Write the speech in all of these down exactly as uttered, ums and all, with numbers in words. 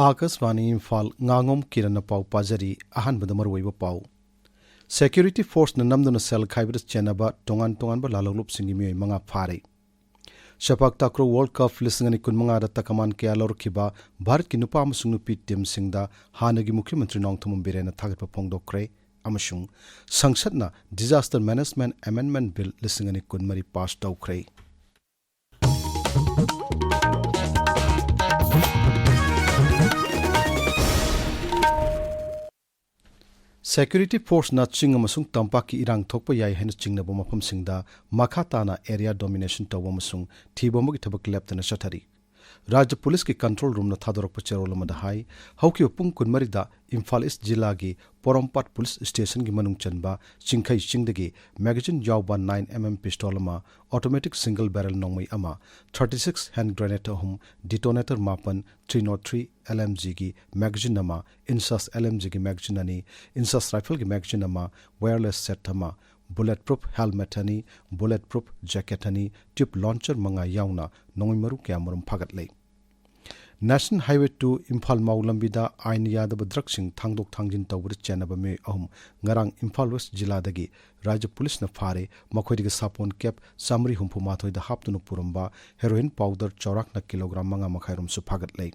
ꯑꯥꯀꯥꯁꯕꯥꯅꯤ ꯏꯝꯐꯥꯜ, ꯉꯥꯉꯣꯝ ꯀꯤꯔꯟꯅ ꯄꯥꯎ ꯄꯥꯖꯔꯤ꯫ ꯑꯍꯥꯟꯕꯗ ꯃꯔꯨꯑꯣꯏꯕ ꯄꯥꯎ꯫ ꯁꯦꯀ꯭ꯌꯨꯔꯤꯇꯤ ꯐꯣꯔꯁꯅ ꯅꯝꯗꯨꯅ ꯁꯦꯜ ꯈꯥꯏꯕꯗ ꯆꯦꯟꯅꯕ ꯇꯣꯉꯥꯟ ꯇꯣꯉꯥꯟꯕ ꯂꯥꯜꯍꯧꯂꯨꯞꯁꯤꯡꯒꯤ ꯃꯤꯑꯣꯏ ꯃꯉꯥ ꯐꯥꯔꯦ꯫ ꯁꯦꯄꯥꯛ ꯇꯥꯀ꯭ꯔꯣ ꯋꯥꯔꯜꯗ ꯀꯞ ꯂꯤꯁꯤꯡ ꯑꯅꯤ ꯀꯨꯟꯃꯉꯥꯗ ꯇꯀꯃꯥꯟ ꯀꯌꯥ ꯂꯧꯔꯛꯈꯤꯕ ꯚꯥꯔꯠꯀꯤ ꯅꯨꯄꯥ ꯑꯃꯁꯨꯡ ꯅꯨꯄꯤ ꯇꯤꯝꯁꯤꯡꯗ ꯍꯥꯟꯅꯒꯤ ꯃꯨꯈ꯭ꯌ ꯃꯟꯇ꯭ꯔꯤ ꯅꯣꯡꯊꯣꯝꯕꯝ ꯕꯤꯔꯦꯟꯅ ꯊꯥꯒꯠꯄ ꯐꯣꯡꯗꯣꯛꯈ꯭ꯔꯦ꯫ ꯑꯃꯁꯨꯡ ꯁꯪꯁꯠꯅ Disaster Management Amendment Bill ꯂꯤꯁꯤꯡ ꯑꯅꯤ ꯀꯨꯟꯃꯔꯤ ꯄꯥꯁ ꯇꯧꯈ꯭ꯔꯦ꯫ ꯁꯦꯀ꯭ꯌꯨꯔꯤꯇꯤ ꯐꯣꯔꯁꯅ ꯆꯤꯡ ꯑꯃꯁꯨꯡ ꯇꯝꯄꯥꯛꯀꯤ ꯏꯔꯥꯡ ꯊꯣꯛꯄ ꯌꯥꯏ ꯍꯥꯏꯅ ꯆꯤꯡꯅꯕ ꯃꯐꯝꯁꯤꯡꯗ ꯃꯈꯥ ꯇꯥꯅ ꯑꯦꯔꯤꯌꯥ ꯗꯣꯃꯤꯅꯦꯁꯟ ꯇꯧꯕ ꯑꯃꯁꯨꯡ ꯊꯤꯕ ꯑꯃꯒꯤ ꯊꯕꯛ ꯂꯦꯞꯇꯅ ꯆꯠꯊꯔꯤ꯫ ꯔꯥꯖ꯭ꯌ ꯄꯨꯂꯤꯁꯀꯤ ꯀꯟꯇ꯭ꯔꯣꯜ ꯔꯨꯝꯅ ꯊꯥꯗꯣꯔꯛꯄ ꯆꯦꯔꯣꯜ ꯑꯃꯗ ꯍꯥꯏ, ꯍꯧꯈꯤꯕ ꯄꯨꯡ ꯀꯨꯟꯃꯔꯤꯗ ꯏꯝꯐꯥꯜ ꯏꯁ ꯖꯤꯂꯥꯒꯤ ꯄꯣꯔꯣꯝꯄꯥꯠ ꯄꯨꯂꯤꯁ ꯁ꯭ꯇꯦꯁꯟꯒꯤ ꯃꯅꯨꯡ ꯆꯟꯕ ꯆꯤꯡꯈꯩ ꯆꯤꯡꯗꯒꯤ ꯃꯦꯒꯥꯖꯤꯟ ꯌꯥꯎꯕ ꯅꯥꯏꯟ ꯑꯦꯝ ꯑꯦꯝ ꯄꯤꯁꯇꯣꯜ ꯑꯃ, ꯑꯣꯇꯣꯃꯦꯇꯤꯛ ꯁꯤꯡꯒꯜ ꯕꯦꯔꯦꯜ ꯅꯣꯡꯃꯩ ꯑꯃ, ꯊꯥꯔꯇꯤ ꯁꯤꯛꯁ ꯍꯦꯟ ꯒ꯭ꯔꯦꯅꯦꯗ ꯑꯍꯨꯝ, ꯗꯤꯇꯣꯅꯦꯇꯔ ꯃꯥꯄꯟ, three not three L M ꯖꯤꯒꯤ ꯃꯦꯒꯥꯖꯤꯟ ꯑꯃ, ꯏꯟꯁꯥꯁ ꯑꯦꯜ ꯑꯦꯝ ꯖꯤꯒꯤ ꯃꯦꯒꯥꯖꯤꯟ ꯑꯅꯤ, ꯏꯟꯁꯥꯁ ꯔꯥꯏꯐꯜꯒꯤ ꯃꯦꯒꯥꯖꯤꯟ ꯑꯃ, ꯋꯥꯌꯔꯂꯦꯁ ꯁꯦꯠ ꯑꯃ, ꯕꯨꯂꯦꯠ ꯄ꯭ꯔꯨꯐ ꯍꯦꯜꯃꯦꯠ ꯑꯅꯤ, ꯕꯨꯂꯦꯠ ꯄ꯭ꯔꯨꯐ ꯖꯦꯀꯦꯠ ꯑꯅꯤ, ꯇ꯭ꯌꯨꯕ ꯂꯣꯟꯆꯔ ꯃꯉꯥ ꯌꯥꯎꯅ ꯅꯣꯡꯃꯩ ꯃꯔꯨ ꯀꯌꯥꯃꯔꯨꯝ ꯐꯥꯒꯠꯂꯦ꯫ National highway two Imphal Mao ꯂꯝꯕꯤꯗ ꯑꯥꯏꯟ ꯌꯥꯗꯕ ꯗ꯭ꯔꯒꯁꯤꯡ ꯊꯥꯡꯗꯣꯛ ꯊꯥꯡꯖꯤꯟ ꯇꯧꯕꯗ ꯆꯦꯟꯅꯕ ꯃꯤꯑꯣꯏ ꯑꯍꯨꯝ ꯉꯔꯥꯡ ꯏꯝꯐꯥꯜ ꯋꯦꯁ ꯖꯤꯂꯥꯗꯒꯤ ꯔꯥꯖ꯭ꯌ ꯄꯨꯂꯤꯁꯅ ꯐꯥꯔꯦ꯫ ꯃꯈꯣꯏꯗꯒꯤ ꯁꯥꯄꯣꯟ ꯀꯦꯞ ꯆꯥꯃꯔꯤ ꯍꯨꯝꯐꯨ ꯃꯥꯊꯣꯏꯗ ꯍꯥꯞꯇꯨꯅ ꯄꯨꯔꯝꯕ ꯍꯦꯔꯣꯏꯟ ꯄꯥꯎꯗꯔ ꯆꯥꯎꯔꯥꯛꯅ ꯀꯤꯂꯣꯒ꯭ꯔꯥꯝ ꯃꯉꯥ ꯃꯈꯥꯏꯔꯣꯝꯁꯨ ꯐꯥꯒꯠꯂꯦ꯫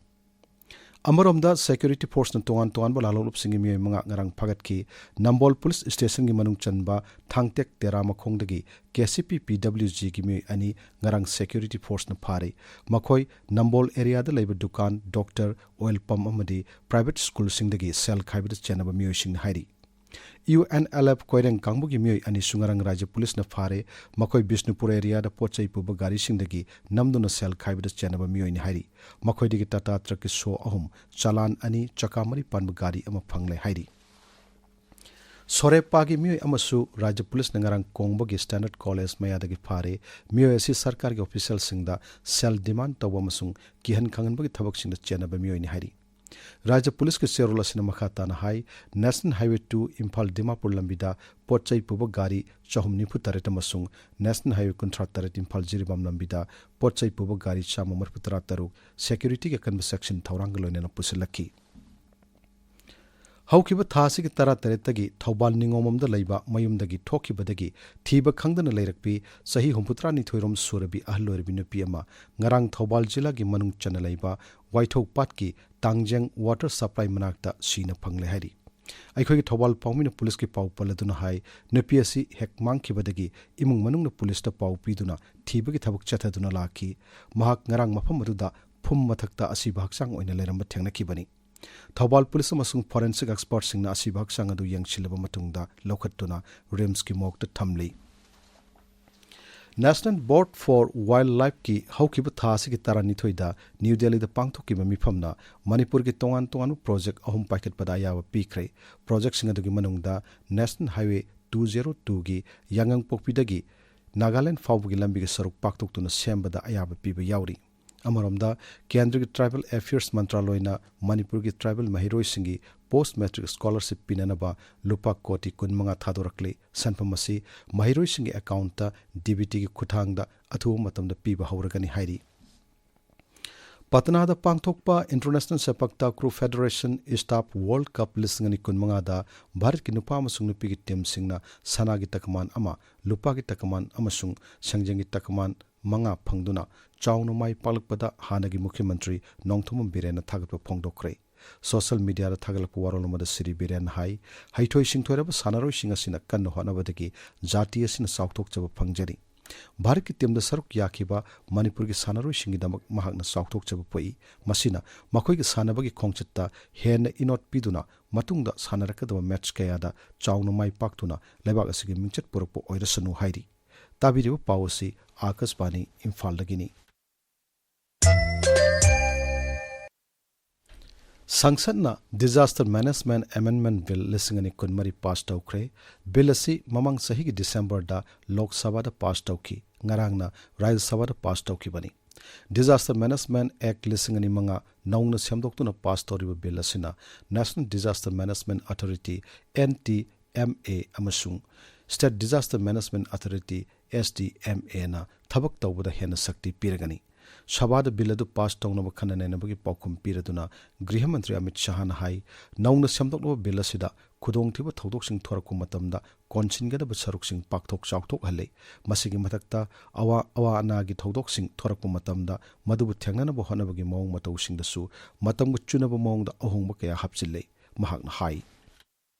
ꯑꯃꯔꯣꯝꯗ, ꯁꯦꯀ꯭ꯌꯨꯔꯤꯇꯤ ꯐꯣꯔꯁꯅ ꯇꯣꯉꯥꯟ ꯇꯣꯉꯥꯟꯕ ꯂꯥꯜꯍꯧꯂꯨꯞꯁꯤꯡꯒꯤ ꯃꯤꯑꯣꯏ ꯃꯉꯥ ꯉꯔꯥꯡ ꯐꯥꯒꯠꯈꯤ꯫ ꯅꯝꯕꯣꯜ ꯄꯨꯂꯤꯁ ꯁ꯭ꯇꯦꯁꯟꯒꯤ ꯃꯅꯨꯡ ꯆꯟꯕ ꯊꯥꯡꯇꯦꯛ ꯇꯦꯔꯥ ꯃꯈꯣꯡꯗꯒꯤ ꯀꯦ ꯁꯤ ꯄꯤ ꯄꯤ ꯗꯕ꯭ꯂꯤꯎ ꯖꯤꯒꯤ ꯃꯤꯑꯣꯏ ꯑꯅꯤ ꯉꯔꯥꯡ ꯁꯦꯀ꯭ꯌꯨꯔꯤꯇꯤ ꯐꯣꯔꯁꯅ ꯐꯥꯔꯦ꯫ ꯃꯈꯣꯏ ꯅꯝꯕꯣꯜ ꯑꯦꯔꯤꯌꯥꯗ ꯂꯩꯕ ꯗꯨꯀꯥꯟ, ꯗꯣꯛꯇꯔ, ꯑꯣꯏꯜ ꯄꯝꯞ ꯑꯃꯗꯤ ꯄ꯭ꯔꯥꯏꯚꯦꯠ ꯁ꯭ꯀꯨꯜꯁꯤꯡꯗꯒꯤ ꯁꯦꯜ ꯈꯥꯏꯕꯗ ꯆꯦꯟꯅꯕ ꯃꯤꯑꯣꯏꯁꯤꯡꯅ ꯍꯥꯏꯔꯤ꯫ U N L F Koireng ꯀꯥꯡꯕꯨꯒꯤ ꯃꯤꯑꯣꯏ ꯑꯅꯤꯁꯨ ꯉꯔꯥꯡ ꯔꯥꯖ꯭ꯌ ꯄꯨꯂꯤꯁꯅ ꯐꯥꯔꯦ꯫ ꯃꯈꯣꯏ ꯕꯤꯁꯅꯨꯄꯨꯔ ꯑꯦꯔꯤꯌꯥꯗ ꯄꯣꯠ ꯆꯩ ꯄꯨꯕ ꯒꯥꯔꯤꯁꯤꯡꯗꯒꯤ ꯅꯝꯗꯨꯅ ꯁꯦꯜ ꯈꯥꯏꯕꯗ ꯆꯦꯟꯅꯕ ꯃꯤꯑꯣꯏꯅꯤ ꯍꯥꯏꯔꯤ꯫ ꯃꯈꯣꯏꯗꯒꯤ ꯇꯥꯇꯥ ꯇ꯭ꯔꯛꯀꯤ ꯁꯣ ꯑꯍꯨꯝ, ꯆꯂꯥꯟ ꯑꯅꯤ, ꯆꯀꯥ ꯃꯔꯤ ꯄꯥꯟꯕ ꯒꯥꯔꯤ ꯑꯃ ꯐꯪꯂꯦ ꯍꯥꯏꯔꯤ꯫ ꯁꯣꯔꯦꯄꯥꯒꯤ ꯃꯤꯑꯣꯏ ꯑꯃꯁꯨ ꯔꯥꯖ꯭ꯌ ꯄꯨꯂꯤꯁꯅ ꯉꯔꯥꯡ ꯀꯣꯡꯕꯒꯤ ꯁ꯭ꯇꯦꯟꯗꯔꯗ ꯀꯣꯂꯦꯖ ꯃꯌꯥꯗꯒꯤ ꯐꯥꯔꯦ꯫ ꯃꯤꯑꯣꯏ ꯑꯁꯤ ꯁꯔꯀꯥꯔꯒꯤ ꯑꯣꯐꯤꯁꯤꯌꯦꯜꯁꯤꯡꯗ ꯁꯦꯜ ꯗꯤꯃꯥꯟꯗ ꯇꯧꯕ ꯑꯃꯁꯨꯡ ꯀꯤꯍꯟ ꯈꯪꯍꯟꯕꯒꯤ ꯊꯕꯛꯁꯤꯡꯗ ꯆꯦꯟꯅꯕ ꯃꯤꯑꯣꯏꯅꯤ ꯍꯥꯏꯔꯤ꯫ ꯔꯥꯖ꯭ꯌ ꯄꯨꯂꯤꯁꯀꯤ ꯆꯦꯔꯣꯜ ꯑꯁꯤꯅ ꯃꯈꯥ ꯇꯥꯅ ꯍꯥꯏ, National Highway two Imphal Dimapur ꯂꯝꯕꯤꯗ ꯄꯣꯠ ꯆꯩ ꯄꯨꯕ ꯒꯥꯔꯤ ꯆꯍꯨꯝ ꯅꯤꯐꯨ ꯇꯔꯦꯠ ꯑꯃꯁꯨꯡ National Highway ꯀꯨꯟꯊ꯭ꯔꯥ ꯇꯔꯦꯠ ꯏꯝꯐꯥꯜ ꯖꯤꯔꯤꯕꯥꯝ ꯂꯝꯕꯤꯗ ꯄꯣꯠ ꯆꯩ ꯄꯨꯕ ꯒꯥꯔꯤ ꯆꯥꯝꯃ ꯃꯔꯤꯐꯨ ꯇꯔꯥ ꯇꯔꯨꯛ securityꯒꯤ ꯑꯀꯟꯕ section ꯊꯧꯔꯥꯡꯒ ꯂꯣꯏꯅꯅ ꯄꯨꯁꯤꯜꯂꯛꯈꯤ꯫ ꯍꯧꯈꯤꯕ ꯊꯥ ꯑꯁꯤꯒꯤ ꯇꯔꯥ ꯇꯔꯦꯠꯇꯒꯤ ꯊꯧꯕꯥꯜ ꯅꯤꯉꯣꯝꯕꯝꯗ ꯂꯩꯕ ꯃꯌꯨꯝꯗꯒꯤ ꯊꯣꯛꯈꯤꯕꯗꯒꯤ ꯊꯤꯕ ꯈꯪꯗꯅ ꯂꯩꯔꯛꯄꯤ ꯆꯍꯤ ꯍꯨꯝꯐꯨꯇꯔꯥ ꯅꯤꯊꯣꯏꯔꯣꯝ ꯁꯨꯔꯕꯤ ꯑꯍꯜ ꯑꯣꯏꯔꯕꯤ ꯅꯨꯄꯤ ꯑꯃ ꯉꯔꯥꯡ ꯊꯧꯕꯥꯜ ꯖꯤꯂꯥꯒꯤ ꯃꯅꯨꯡ ꯆꯟꯅ ꯂꯩꯕ ꯋꯥꯏꯊꯧ ꯄꯥꯠꯀꯤ ꯇꯥꯡꯖꯦꯡ water supply ꯃꯅꯥꯛꯇ ꯁꯤꯅ ꯐꯪꯂꯦ ꯍꯥꯏꯔꯤ꯫ ꯑꯩꯈꯣꯏꯒꯤ ꯊꯧꯕꯥꯜ ꯄꯥꯎꯃꯤꯅ ꯄꯨꯂꯤꯁꯀꯤ ꯄꯥꯎ ꯄꯜꯂꯗꯨꯅ ꯍꯥꯏ, ꯅꯨꯄꯤ ꯑꯁꯤ ꯍꯦꯛ ꯃꯥꯡꯈꯤꯕꯗꯒꯤ ꯏꯃꯨꯡ ꯃꯅꯨꯡꯅ ꯄꯨꯂꯤꯁꯇ ꯄꯥꯎ ꯄꯤꯗꯨꯅ ꯊꯤꯕꯒꯤ ꯊꯕꯛ ꯆꯠꯊꯗꯨꯅ ꯂꯥꯛꯈꯤ꯫ ꯃꯍꯥꯛ ꯉꯔꯥꯡ ꯃꯐꯝ ꯑꯗꯨꯗ ꯐꯨꯝ ꯃꯊꯛꯇ ꯑꯁꯤꯕ ꯍꯛꯆꯥꯡ ꯑꯣꯏꯅ ꯂꯩꯔꯝꯕ ꯊꯦꯡꯅꯈꯤꯕꯅꯤ꯫ ꯊꯧꯕꯥꯜ ꯄꯨꯂꯤꯁ ꯑꯃꯁꯨꯡ forensic expertꯁꯤꯡꯅ ꯑꯁꯤꯕ ꯍꯛꯆꯥꯡ ꯑꯗꯨ ꯌꯦꯡꯁꯤꯜꯂꯕ ꯃꯇꯨꯡꯗ ꯂꯧꯈꯠꯇꯨꯅ RIMSꯀꯤ morgueꯇ ꯊꯝꯂꯤ꯫ National Board for Wildlifeꯀꯤ ꯍꯧꯈꯤꯕ ꯊꯥ ꯑꯁꯤꯒꯤ ꯇꯔꯥꯅꯤꯊꯣꯏꯗ ꯅ꯭ꯌꯨ ꯗꯦꯜꯂꯤꯗ ꯄꯥꯡꯊꯣꯛꯈꯤꯕ ꯃꯤꯐꯝꯅ ꯃꯅꯤꯄꯨꯔꯒꯤ ꯇꯣꯉꯥꯟ ꯇꯣꯉꯥꯟꯕ project ꯑꯍꯨꯝ ꯄꯥꯏꯈꯠꯄꯗ ꯑꯌꯥꯕ ꯄꯤꯈ꯭ꯔꯦ꯫ Projectꯁꯤꯡ ꯑꯗꯨꯒꯤ ꯃꯅꯨꯡꯗ National Highway two zero twoꯒꯤ ꯌꯥꯉꯪꯄꯣꯛꯄꯤꯗꯒꯤ Nagaland ꯐꯥꯎꯕꯒꯤ ꯂꯝꯕꯤꯒꯤ ꯁꯔꯨꯛ ꯄꯥꯛꯊꯣꯛꯇꯨꯅ ꯁꯦꯝꯕꯗ ꯑꯌꯥꯕ ꯄꯤꯕ ꯌꯥꯎꯔꯤ꯫ ꯑꯃꯔꯣꯝꯗ, ꯀꯦꯟꯗ꯭ꯔꯒꯤ Tribal Affairs ꯃꯟꯇ꯭ꯔꯥꯂꯣꯏꯅ ꯃꯅꯤꯄꯨꯔꯒꯤ tribal ꯃꯍꯩꯔꯣꯏꯁꯤꯡꯒꯤ post matric scholarship ꯄꯤꯅꯅꯕ ꯂꯨꯄꯥ ꯀꯣꯇꯤ ꯀꯨꯟꯃꯉꯥ ꯊꯥꯗꯣꯔꯛꯂꯤ꯫ ꯁꯦꯟꯐꯝ ꯑꯁꯤ ꯃꯍꯩꯔꯣꯏꯁꯤꯡꯒꯤ accountꯇ DBTꯒꯤ ꯈꯨꯠꯊꯥꯡꯗ ꯑꯊꯨꯕ ꯃꯇꯝꯗ ꯄꯤꯕ ꯍꯧꯔꯒꯅꯤ ꯍꯥꯏꯔꯤ꯫ ꯄꯇꯅꯥꯗ ꯄꯥꯡꯊꯣꯛꯄ International sepak ꯇꯥꯀ꯭ꯔꯨ Federation Staff World Cup ꯂꯤꯁꯤꯡ ꯑꯅꯤ ꯀꯨꯟꯃꯉꯥꯗ ꯚꯥꯔꯠꯀꯤ ꯅꯨꯄꯥ ꯑꯃꯁꯨꯡ ꯅꯨꯄꯤꯒꯤ teamꯁꯤꯡꯅ ꯁꯅꯥꯒꯤ ꯇꯀꯃꯥꯟ ꯑꯃ, ꯂꯨꯄꯥꯒꯤ ꯇꯀꯃꯥꯟ ꯑꯃꯁꯨꯡ ꯁꯦꯡꯖꯦꯡꯒꯤ ꯇꯀꯃꯥꯟ ꯃꯉꯥ ꯐꯪꯗꯨꯅ ꯆꯥꯎꯅ ꯃꯥꯏ ꯄꯥꯛꯂꯛꯄꯗ ꯍꯥꯟꯅꯒꯤ ꯃꯨꯈ꯭ꯌ ꯃꯟꯇ꯭ꯔꯤ ꯅꯣꯡꯊꯣꯝꯕꯝ ꯕꯤꯔꯦꯟꯅ ꯊꯥꯒꯠꯄ ꯐꯣꯡꯗꯣꯛꯈ꯭ꯔꯦ꯫ Social mediaꯗ ꯊꯥꯒꯠꯂꯛꯄ ꯋꯥꯔꯣꯜ ꯑꯃꯗ ꯁ꯭ꯔꯤ ꯕꯤꯔꯦꯟꯅ ꯍꯥꯏ, ꯍꯩꯊꯣꯏ ꯁꯤꯡꯊꯣꯏꯔꯕ ꯁꯥꯟꯅꯔꯣꯏꯁꯤꯡ ꯑꯁꯤꯅ ꯀꯟꯅ ꯍꯣꯠꯅꯕꯗꯒꯤ ꯖꯥꯇꯤ ꯑꯁꯤꯅ ꯆꯥꯎꯊꯣꯛꯆꯕ ꯐꯪꯖꯔꯤ꯫ ꯚꯥꯔꯠꯀꯤ teamꯗ ꯁꯔꯨꯛ ꯌꯥꯈꯤꯕ ꯃꯅꯤꯄꯨꯔꯒꯤ ꯁꯥꯟꯅꯔꯣꯏꯁꯤꯡꯒꯤꯗꯃꯛ ꯃꯍꯥꯛꯅ ꯆꯥꯎꯊꯣꯛꯆꯕ ꯄꯣꯛꯏ꯫ ꯃꯁꯤꯅ ꯃꯈꯣꯏꯒꯤ ꯁꯥꯟꯅꯕꯒꯤ ꯈꯣꯡꯆꯠꯇ ꯍꯦꯟꯅ ꯏꯅꯣꯠ ꯄꯤꯗꯨꯅ ꯃꯇꯨꯡꯗ ꯁꯥꯟꯅꯔꯛꯀꯗꯕ match ꯀꯌꯥꯗ ꯆꯥꯎꯅ ꯃꯥꯏ ꯄꯥꯛꯇꯨꯅ ꯂꯩꯕꯥꯛ ꯑꯁꯤꯒꯤ ꯃꯤꯡꯆꯠ ꯄꯨꯔꯛꯄ ꯑꯣꯏꯔꯁꯅꯨ ꯍꯥꯏꯔꯤ꯫ ꯇꯥꯕꯤꯔꯤꯕ ꯄꯥꯎ ꯑꯁꯤ ꯑꯥꯀꯥꯁꯕꯥꯅꯤ ꯏꯝꯐꯥꯜꯗꯒꯤꯅꯤ꯫ ꯁꯪꯁꯠꯅ Disaster Management Amendment Bill ꯂꯤꯁꯤꯡ ꯑꯅꯤ ꯀꯨꯟꯃꯔꯤ pass ꯇꯧꯈ꯭ꯔꯦ꯫ Bill ꯑꯁꯤ ꯃꯃꯥꯡ ꯆꯍꯤꯒꯤ Decemberꯗ ꯂꯣꯛ ꯁꯚꯥꯗ pass ꯇꯧꯈꯤ꯫ ꯉꯔꯥꯡꯅ ꯔꯥꯖ꯭ꯌ ꯁꯚꯥꯗ pass ꯇꯧꯈꯤꯕꯅꯤ꯫ Disaster Management Act ꯂꯤꯁꯤꯡ ꯑꯅꯤ ꯃꯉꯥ ꯅꯧꯅ ꯁꯦꯝꯗꯣꯛꯇꯨꯅ ꯄꯥꯁ ꯇꯧꯔꯤꯕ ꯕꯤꯜ ꯑꯁꯤꯅ National Disaster Management Authority, N T M A, ꯑꯃꯁꯨꯡ State Disaster Management Authority, S D M A, ꯅ ꯊꯕꯛ ꯇꯧꯕꯗ ꯍꯦꯟꯅ ꯁꯛꯇꯤ ꯄꯤꯔꯒꯅꯤ꯫ ꯁꯚꯥꯗ ꯕꯤꯜ ꯑꯗꯨ ꯄꯥꯁ ꯇꯧꯅꯕ ꯈꯟꯅ ꯅꯩꯅꯕꯒꯤ ꯄꯥꯎꯈꯨꯝ ꯄꯤꯔꯗꯨꯅ ꯒ꯭ꯔꯤꯍ ꯃꯟꯇ꯭ꯔꯤ ꯑꯃꯤꯠ ꯁꯍꯥꯅ ꯍꯥꯏ, ꯅꯧꯅ ꯁꯦꯝꯗꯣꯛꯂꯕ ꯕꯤꯜ ꯑꯁꯤꯗ ꯈꯨꯗꯣꯡꯊꯤꯕ ꯊꯧꯗꯣꯛꯁꯤꯡ ꯊꯣꯔꯛꯄ ꯃꯇꯝꯗ ꯀꯣꯟꯁꯤꯟꯒꯗꯕ ꯁꯔꯨꯛꯁꯤꯡ ꯄꯥꯛꯊꯣꯛ ꯆꯥꯎꯊꯣꯛꯍꯜꯂꯤ꯫ ꯃꯁꯤꯒꯤ ꯃꯊꯛꯇ ꯑꯋꯥ, ꯑꯋꯥ ꯑꯅꯥꯒꯤ ꯊꯧꯗꯣꯛꯁꯤꯡ ꯊꯣꯔꯛꯄ ꯃꯇꯝꯗ ꯃꯗꯨꯕꯨ ꯊꯦꯡꯅꯅꯕ ꯍꯣꯠꯅꯕꯒꯤ ꯃꯑꯣꯡ ꯃꯇꯧꯁꯤꯡꯗꯁꯨ ꯃꯇꯝꯒ ꯆꯨꯅꯕ ꯃꯑꯣꯡꯗ ꯑꯍꯣꯡꯕ ꯀꯌꯥ ꯍꯥꯞꯆꯤꯜꯂꯤ꯫ ꯃꯍꯥꯛꯅ ꯍꯥꯏ,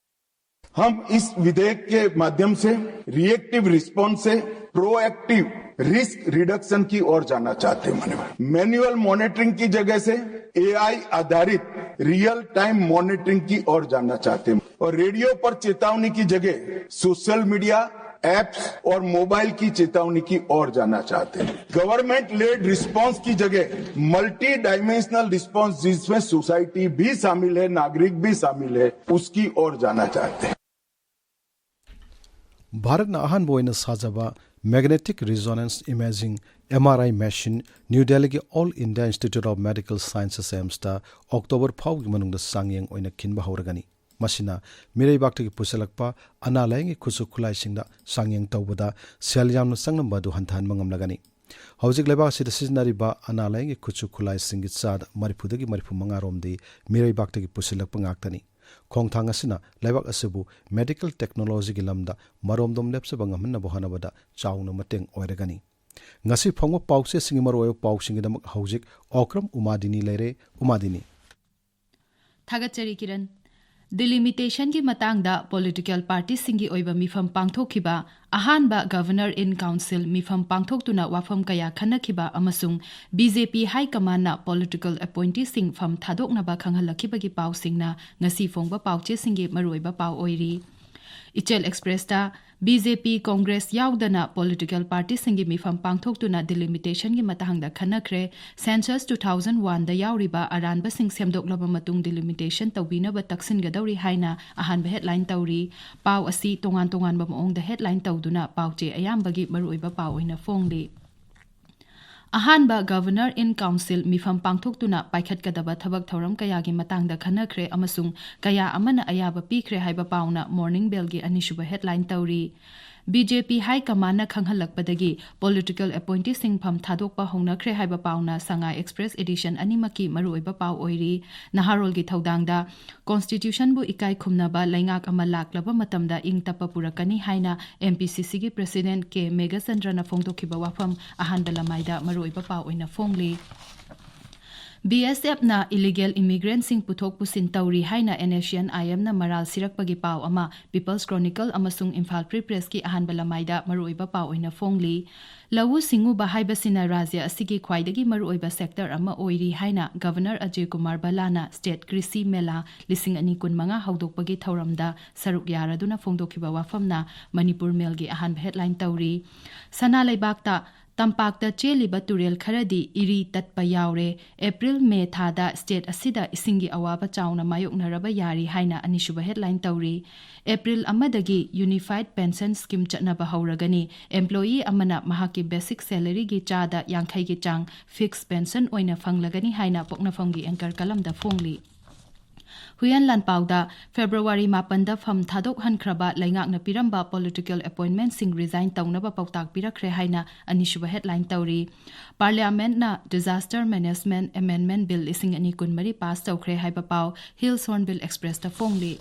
हम इस विधेयक के माध्यम से रिएक्टिव रिस्पॉन्स से प्रोएक्टिव रिस्क रिडक्शन की ओर जाना चाहते हैं। मैनुअल मॉनिटरिंग की जगह से एआई आधारित रियल टाइम मॉनिटरिंग की ओर जाना चाहते हैं और रेडियो पर चेतावनी की जगह सोशल मीडिया, एप्स और मोबाइल की चेतावनी की ओर जाना चाहते हैं। गवर्नमेंट लेड रिस्पॉन्स की जगह मल्टी डायमेंशनल रिस्पॉन्स, जिसमें सोसाइटी भी शामिल है, नागरिक भी शामिल है, उसकी ओर जाना चाहते हैं। ꯚꯥꯔꯠꯅ ꯑꯍꯥꯟꯕ ꯑꯣꯏꯅ ꯁꯥꯖꯕ Magnetic Resonance Imaging, M R I, machine new ꯗꯦꯜꯂꯤꯒꯤ All India Institute of Medical Sciences, ꯑꯦꯝꯁꯇ ꯑꯣꯛꯇꯣꯕꯔ ꯐꯥꯎꯕꯒꯤ ꯃꯅꯨꯡꯗ ꯆꯥꯡꯌꯦꯡ ꯑꯣꯏꯅ ꯈꯤꯟꯕ ꯍꯧꯔꯒꯅꯤ꯫ ꯃꯁꯤꯅ ꯃꯤꯔꯩꯕꯥꯛꯇꯒꯤ ꯄꯨꯁꯤꯜꯂꯛꯄ ꯑꯅꯥ ꯂꯥꯌꯦꯡꯒꯤ ꯈꯨꯠꯁꯨ ꯈꯨꯠꯂꯥꯏꯁꯤꯡꯗ ꯆꯥꯡꯌꯦꯡ ꯇꯧꯕꯗ ꯁꯦꯜ ꯌꯥꯝꯅ ꯆꯪꯂꯝꯕ ꯑꯗꯨ ꯍꯟꯊꯍꯟꯕ ꯉꯝꯂꯒꯅꯤ꯫ ꯍꯧꯖꯤꯛ ꯂꯩꯕꯥꯛ ꯑꯁꯤꯗ ꯁꯤꯖꯤꯟꯅꯔꯤꯕ ꯑꯅꯥ ꯂꯥꯌꯦꯡꯒꯤ ꯈꯨꯠꯁꯨ ꯈꯨꯠꯂꯥꯏꯁꯤꯡꯒꯤ ꯆꯥꯗ ꯃꯔꯤꯐꯨꯗꯒꯤ ꯃꯔꯤꯐꯨ ꯃꯉꯥ ꯔꯣꯝꯗꯤ ꯃꯤꯔꯩꯕꯥꯛꯇꯒꯤ ꯄꯨꯁꯤꯜꯂꯛꯄ ꯉꯥꯛꯇꯅꯤ꯫ ꯈꯣꯡꯊꯥꯡ ꯑꯁꯤꯅ ꯂꯩꯕꯥꯛ ꯑꯁꯤꯕꯨ ꯃꯦꯗꯤꯀꯦꯜ ꯇꯦꯛꯅꯣꯂꯣꯖꯤꯒꯤ ꯂꯝꯗ ꯃꯔꯣꯝꯗꯣꯝ ꯂꯦꯞꯆꯕ ꯉꯝꯍꯟꯅꯕ ꯍꯣꯠꯅꯕꯗ ꯆꯥꯎꯅ ꯃꯇꯦꯡ ꯑꯣꯏꯔꯒꯅꯤ꯫ ꯉꯁꯤ ꯐꯪꯕ ꯄꯥꯎꯆꯦꯁꯤꯡꯒꯤ ꯃꯔꯨꯑꯣꯏꯕ ꯄꯥꯎꯁꯤꯡꯒꯤꯗꯃꯛ ꯍꯧꯖꯤꯛ ꯑꯣꯀ꯭ꯔꯝ ꯎꯃꯥꯗꯤꯅꯤ ꯂꯩꯔꯦ꯫ ꯎꯃꯥꯗꯤꯅꯤ꯫ ꯊꯥꯒꯠꯆꯔꯤ, ꯀꯤꯔꯟ꯫ ꯗꯤꯂꯤꯃꯤꯇꯦꯁꯟꯒꯤ ꯃꯇꯥꯡꯗ ꯄꯣꯂꯤꯇꯤꯀꯦꯜ ꯄꯥꯔꯇꯤꯁꯤꯡꯒꯤ ꯑꯣꯏꯕ ꯃꯤꯐꯝ ꯄꯥꯡꯊꯣꯛꯈꯤꯕ, ꯑꯍꯥꯟꯕ Governor in Council ꯃꯤꯐꯝ ꯄꯥꯡꯊꯣꯛꯇꯨꯅ ꯋꯥꯐꯝ ꯀꯌꯥ ꯈꯟꯅꯈꯤꯕ ꯑꯃꯁꯨꯡ B J P High Commandꯅ ꯄꯣꯂꯤꯇꯤꯀꯦꯜ ꯑꯦꯄꯣꯏꯟꯇꯤꯁꯤꯡ ꯐꯝ ꯊꯥꯗꯣꯛꯅꯕ ꯈꯪꯍꯜꯂꯛꯈꯤꯕꯒꯤ ꯄꯥꯎꯁꯤꯡꯅ ꯉꯁꯤ ꯐꯣꯡꯕ ꯄꯥꯎꯆꯦꯁꯤꯡꯒꯤ ꯃꯔꯨꯑꯣꯏꯕ ꯄꯥꯎ ꯑꯣꯏꯔꯤ꯫ ꯏꯆꯦꯜ ꯑꯦꯛꯁꯄ꯭ꯔꯦꯁꯇ B J P, ꯀꯣꯡꯒ꯭ꯔꯦꯁ ꯌꯥꯎꯗꯅ ꯄꯣꯂꯤꯇꯤꯀꯦꯜ ꯄꯥꯔꯇꯤꯁꯤꯡꯒꯤ ꯃꯤꯐꯝ ꯄꯥꯡꯊꯣꯛꯇꯨꯅ ꯗꯤꯂꯤꯃꯤꯇꯦꯁꯟꯒꯤ ꯃꯇꯥꯡꯗ ꯈꯟꯅꯈ꯭ꯔꯦ꯫ ꯁꯦꯟꯁꯁ two thousand one ꯗ ꯌꯥꯎꯔꯤꯕ ꯑꯔꯥꯟꯕꯁꯤꯡ ꯁꯦꯝꯗꯣꯛꯂꯕ ꯃꯇꯨꯡ ꯗꯤꯂꯤꯃꯤꯇꯦꯁꯟ ꯇꯧꯕꯤꯅꯕ ꯇꯛꯁꯤꯟꯒꯗꯧꯔꯤ ꯍꯥꯏꯅ ꯑꯍꯥꯟꯕ ꯍꯦꯗꯂꯥꯏꯟ ꯇꯧꯔꯤ꯫ ꯄꯥꯎ ꯑꯁꯤ ꯇꯣꯉꯥꯟ ꯇꯣꯉꯥꯟꯕ ꯃꯑꯣꯡꯗ ꯍꯦꯗꯂꯥꯏꯟ ꯇꯧꯗꯨꯅ ꯄꯥꯎꯆꯦ ꯑꯌꯥꯝꯕꯒꯤ ꯃꯔꯨꯑꯣꯏꯕ ꯄꯥꯎ ꯑꯣꯏꯅ ꯐꯣꯡꯂꯤ꯫ ꯑꯍꯥꯟꯕ Governor in Council ꯃꯤꯐꯝ ꯄꯥꯡꯊꯣꯛꯇꯨꯅ ꯄꯥꯏꯈꯠꯀꯗꯕ ꯊꯕꯛ ꯊꯧꯔꯝ ꯀꯌꯥꯒꯤ ꯃꯇꯥꯡꯗ ꯈꯟꯅꯈ꯭ꯔꯦ ꯑꯃꯁꯨꯡ ꯀꯌꯥ ꯑꯃꯅ ꯑꯌꯥꯕ ꯄꯤꯈ꯭ꯔꯦ ꯍꯥꯏꯕ ꯄꯥꯎꯅ Morning Bellꯒꯤ ꯑꯅꯤꯁꯨꯕ headline ꯇꯧꯔꯤ꯫ BJP High Commandꯅ ꯈꯪꯍꯜꯂꯛꯄꯗꯒꯤ political appointeeꯁꯤꯡ ꯐꯝ ꯊꯥꯗꯣꯛꯄ ꯍꯧꯅꯈ꯭ꯔꯦ ꯍꯥꯏꯕ ꯄꯥꯎꯅ Sangai Express edition ꯑꯅꯤꯃꯛꯀꯤ ꯃꯔꯨꯑꯣꯏꯕ ꯄꯥꯎ ꯑꯣꯏꯔꯤ꯫ ꯅꯍꯥꯔꯣꯜꯒꯤ ꯊꯧꯗꯥꯡꯗ Constitutionꯕꯨ ꯏꯀꯥꯏ ꯈꯨꯝꯅꯕ ꯂꯩꯉꯥꯛ ꯑꯃ ꯂꯥꯛꯂꯕ ꯃꯇꯝꯗ ꯏꯪ ꯇꯞꯄ ꯄꯨꯔꯛꯀꯅꯤ ꯍꯥꯏꯅ MPCCꯒꯤ President K Meghachandraꯅ ꯐꯣꯡꯗꯣꯛꯈꯤꯕ ꯋꯥꯐꯝ ꯑꯍꯥꯟꯕ ꯂꯃꯥꯏꯗ ꯃꯔꯨꯑꯣꯏꯕ ꯄꯥꯎ ꯑꯣꯏꯅ ꯐꯣꯡꯂꯤ꯫ BSFꯅ illegal immigrantꯁꯤꯡ ꯄꯨꯊꯣꯛ ꯄꯨꯁꯤꯟ ꯇꯧꯔꯤ ꯍꯥꯏꯅ NSCN-IMꯅ ꯃꯔꯥꯜ ꯁꯤꯔꯛꯄꯒꯤ ꯄꯥꯎ ꯑꯃ People's Chronicle ꯑꯃꯁꯨꯡ Imphal Free Pressꯀꯤ ꯑꯍꯥꯟꯕ ꯂꯃꯥꯏꯗ ꯃꯔꯨꯑꯣꯏꯕ ꯄꯥꯎ ꯑꯣꯏꯅ ꯐꯣꯡꯂꯤ꯫ ꯂꯧꯎ ꯁꯤꯡꯎꯕ ꯍꯥꯏꯕꯁꯤꯅ ꯔꯥꯖ꯭ꯌ ꯑꯁꯤꯒꯤ ꯈ꯭ꯋꯥꯏꯗꯒꯤ ꯃꯔꯨꯑꯣꯏꯕ sector ꯑꯃ ꯑꯣꯏꯔꯤ ꯍꯥꯏꯅ Governor Ajay Kumar Bhallana State Krishi Mela ꯂꯤꯁꯤꯡ ꯑꯅꯤ ꯀꯨꯟꯃꯉꯥ ꯍꯧꯗꯣꯛꯄꯒꯤ ꯊꯧꯔꯝꯗ ꯁꯔꯨꯛ ꯌꯥꯔꯗꯨꯅ ꯐꯣꯡꯗꯣꯛꯈꯤꯕ ꯋꯥꯐꯝꯅ Manipur Mailꯒꯤ ꯑꯍꯥꯟꯕ headline ꯇꯧꯔꯤ꯫ ꯁꯅꯥ ꯂꯩꯕꯥꯛꯇ ꯇꯝꯄꯥꯛꯇ ꯆꯦꯜꯂꯤꯕ ꯇꯨꯔꯦꯜ ꯈꯔꯗꯤ ꯏꯔꯤ ꯇꯠꯄ ꯌꯥꯎꯔꯦ꯫ April May ꯊꯥꯗ state ꯑꯁꯤꯗ ꯏꯁꯤꯡꯒꯤ ꯑꯋꯥꯕ ꯆꯥꯎꯅ ꯃꯥꯌꯣꯛꯅꯔꯕ ꯌꯥꯔꯤ ꯍꯥꯏꯅ ꯑꯅꯤꯁꯨꯕ headline ꯇꯧꯔꯤ꯫ April ꯑꯃꯗꯒꯤ Unified Pension Scheme ꯆꯠꯅꯕ ꯍꯧꯔꯒꯅꯤ꯫ Employee ꯑꯃꯅ ꯃꯍꯥꯛꯀꯤ basic salaryꯒꯤ ꯆꯥꯗ ꯌꯥꯡꯈꯩꯒꯤ ꯆꯥꯡ fixed pension ꯑꯣꯏꯅ ꯐꯪꯂꯒꯅꯤ ꯍꯥꯏꯅ ꯄꯣꯛꯅꯐꯝꯒꯤ anchor columnꯗ ꯐꯣꯡꯂꯤ꯫ ꯍꯨꯏꯌꯦꯟ ꯂꯥꯟꯄꯥꯎꯗ February ꯃꯥꯄꯟꯗ ꯐꯝ ꯊꯥꯗꯣꯛꯍꯟꯈ꯭ꯔꯕ ꯂꯩꯉꯥꯛꯅ ꯄꯤꯔꯝꯕ political appointmentꯁꯤꯡ resign ꯇꯧꯅꯕ ꯄꯥꯎꯇꯥꯛ ꯄꯤꯔꯛꯈ꯭ꯔꯦ ꯍꯥꯏꯅ ꯑꯅꯤꯁꯨꯕ headline ꯇꯧꯔꯤ꯫ Parliamentꯅ Disaster Management Amendment Bill ꯂꯤꯁꯤꯡ ꯑꯅꯤ ꯀꯨꯟꯃꯔꯤ pass ꯇꯧꯈ꯭ꯔꯦ ꯍꯥꯏꯕ ꯄꯥꯎ Hill's Hornbill Expressꯇ ꯐꯣꯡꯂꯤ꯫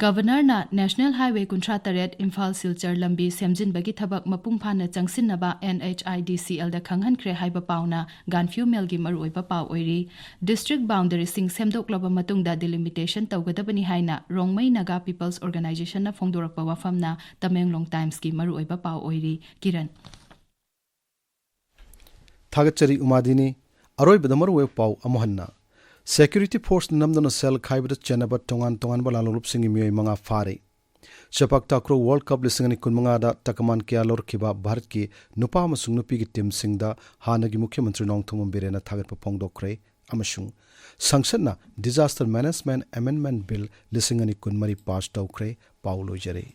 Governorꯅ National Highway ꯀꯨꯟꯊ꯭ꯔꯥ ꯇꯔꯦꯠ ꯏꯝꯐꯥꯜ ꯁꯤꯜꯆꯔ ꯂꯝꯕꯤ ꯁꯦꯝꯖꯤꯟꯕꯒꯤ ꯊꯕꯛ ꯃꯄꯨꯡ ꯐꯥꯅ ꯆꯪꯁꯤꯟꯅꯕ NHIDCLꯗ ꯈꯪꯍꯟꯈ꯭ꯔꯦ ꯍꯥꯏꯕ ꯄꯥꯎꯅ ꯒꯥꯟꯐ꯭ꯌꯨ ꯃꯦꯜꯒꯤ ꯃꯔꯨꯑꯣꯏꯕ ꯄꯥꯎ ꯑꯣꯏꯔꯤ꯫ District boundaryꯁꯤꯡ ꯁꯦꯝꯗꯣꯛꯂꯕ ꯃꯇꯨꯡꯗ delimitation ꯇꯧꯒꯗꯕꯅꯤ ꯍꯥꯏꯅ ꯔꯣꯡꯃꯩ ꯅꯥꯒꯥ People's Organizationꯅ ꯐꯣꯡꯗꯣꯔꯛꯄ ꯋꯥꯐꯝꯅ ꯇꯃꯦꯡꯂꯣꯡ Timesꯀꯤ ꯃꯔꯨꯑꯣꯏꯕ ꯄꯥꯎ ꯑꯣꯏꯔꯤ꯫ ꯀꯤꯔꯟ꯫ ꯊꯥꯒꯠꯆꯔꯤ ꯎꯃꯥꯗꯤꯅꯤ꯫ ꯑꯔꯣꯏꯕꯗ ꯃꯔꯨꯑꯣꯏꯕ ꯄꯥꯎ ꯑꯃꯨꯛ ꯍꯟꯅ꯫ Security forceꯅ ꯅꯝꯗꯨꯅ cell ꯈꯥꯏꯕꯗ ꯆꯦꯟꯅꯕ ꯇꯣꯉꯥꯟ ꯇꯣꯉꯥꯟꯕ ꯂꯥꯜꯂꯣꯡꯂꯨꯞꯁꯤꯡꯒꯤ ꯃꯤꯑꯣꯏ ꯃꯉꯥ ꯐꯥꯔꯦ꯫ Sepak Takraw World Cup ꯂꯤꯁꯤꯡ ꯑꯅꯤ ꯀꯨꯟꯃꯉꯥꯗ ꯇꯀꯃꯥꯟ ꯀꯌꯥ ꯂꯧꯔꯛꯈꯤꯕ ꯚꯥꯔꯠꯀꯤ ꯅꯨꯄꯥ ꯑꯃꯁꯨꯡ ꯅꯨꯄꯤꯒꯤ teamꯁꯤꯡꯗ ꯍꯥꯟꯅꯒꯤ ꯃꯨꯈ꯭ꯌ ꯃꯟꯇ꯭ꯔꯤ ꯅꯣꯡꯊꯣꯝꯕꯝ ꯕꯤꯔꯦꯟꯅ ꯊꯥꯒꯠꯄ ꯐꯣꯡꯗꯣꯛꯈ꯭ꯔꯦ ꯑꯃꯁꯨꯡ ꯁꯪꯁꯠꯅ Disaster Management Amendment Bill ꯂꯤꯁꯤꯡ ꯑꯅꯤ ꯀꯨꯟꯃꯔꯤ pass ꯇꯧꯈ꯭ꯔꯦ꯫ ꯄꯥꯎ ꯂꯣꯏꯖꯔꯦ꯫